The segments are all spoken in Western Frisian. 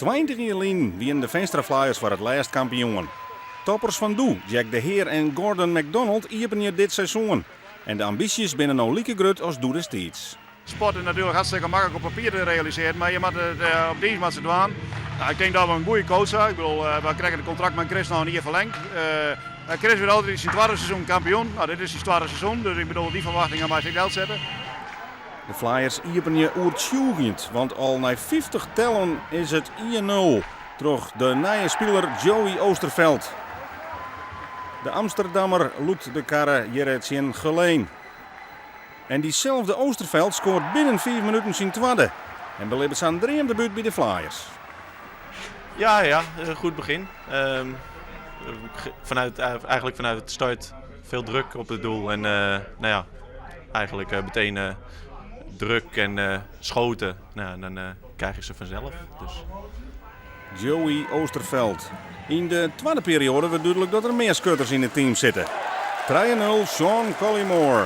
20 jier lyn wienen de Feenstra Flyers foar it lêst kampioen. Toppers fan doe, Jack de Heer en Gordon McDonald, iepenje dit seizoen. En de ambysjes binne no like grut as doedestiids. Sport is natuerlik hartstikke maklik op papier te realisearjen, mar je moatte it op it iis moatte se dwaan. Nou, ik tink dat we in goede coach ha. Ik bedoel, we krije it kontrakt mei Chris noch in jier ferlengd. Chris wurdt altyd yn syn twadde seizoen kampioen. Nou, dit is syn twadde seizoen, dus ik bedoel, dy ferwachtingen mei sich delsette. De Flyers iepenje oertsjûgjend, want al nei 50 tellen is it 1-0 troch de nije spiler Joey Oosterveld. De Amsterdammer lûkt de karre hjir tsjin Geleen. En dyselde Oosterveld skoart binnen fiif minuten syn twadde en belibbet sa'n dreamdebút by de Flyers. Ja, goed begin. Eigenlijk vanuit het start veel druk op het doel. En nou ja, eigenlijk meteen druk en schoten. Nou, en dan krijg je ze vanzelf. Dus. Joey Oosterveld. Yn de twadde perioade wurdt dúdlik dat der mear skutters yn it team sitte. 3-0 Sean Collymore.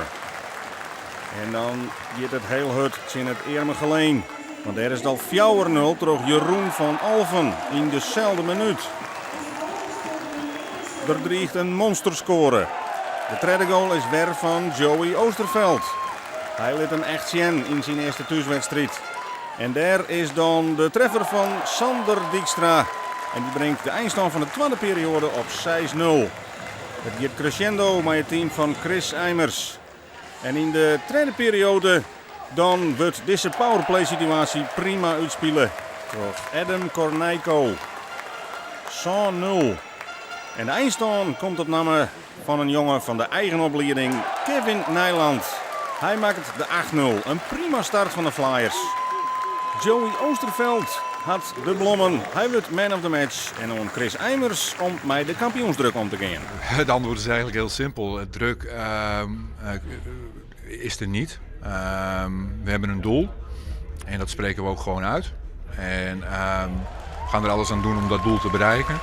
En dan giet it hiel hurd tsjin it earme Geleen. Want dêr is it al 4-0 troch Jeroen van Alphen yn deselde minút. Der driicht in monsterskoare. De tredde goal is wer fan Joey Oosterveld. Hy lit him echt sjen yn syn earste thúswedstriid. En dêr is dan de treffer fan Sander Dijkstra. En dy bringt de einstân fan de twadde perioade op 6-0. It giet crescendo mei it team fan Chris Eimers. En yn de tredde perioade dan wurdt dizze powerplay-situaasje prima útspile troch Adam Kornijko. 7-0. En de einstân komt op namme fan in jonge fan de eigen oplieding, Kevin Nijland. Hy makket de 8-0. In prima start fan de Flyers. Joey Oosterveld hat de blommen. Hy wurdt man of the match. En oan Chris Eimers om mei de kampioensdruk om te gean. Het antwoord is eigenlijk heel simpel. Druk is er niet. We hebben een doel en dat spreken we ook gewoon uit. En we gaan er alles aan doen om dat doel te bereiken.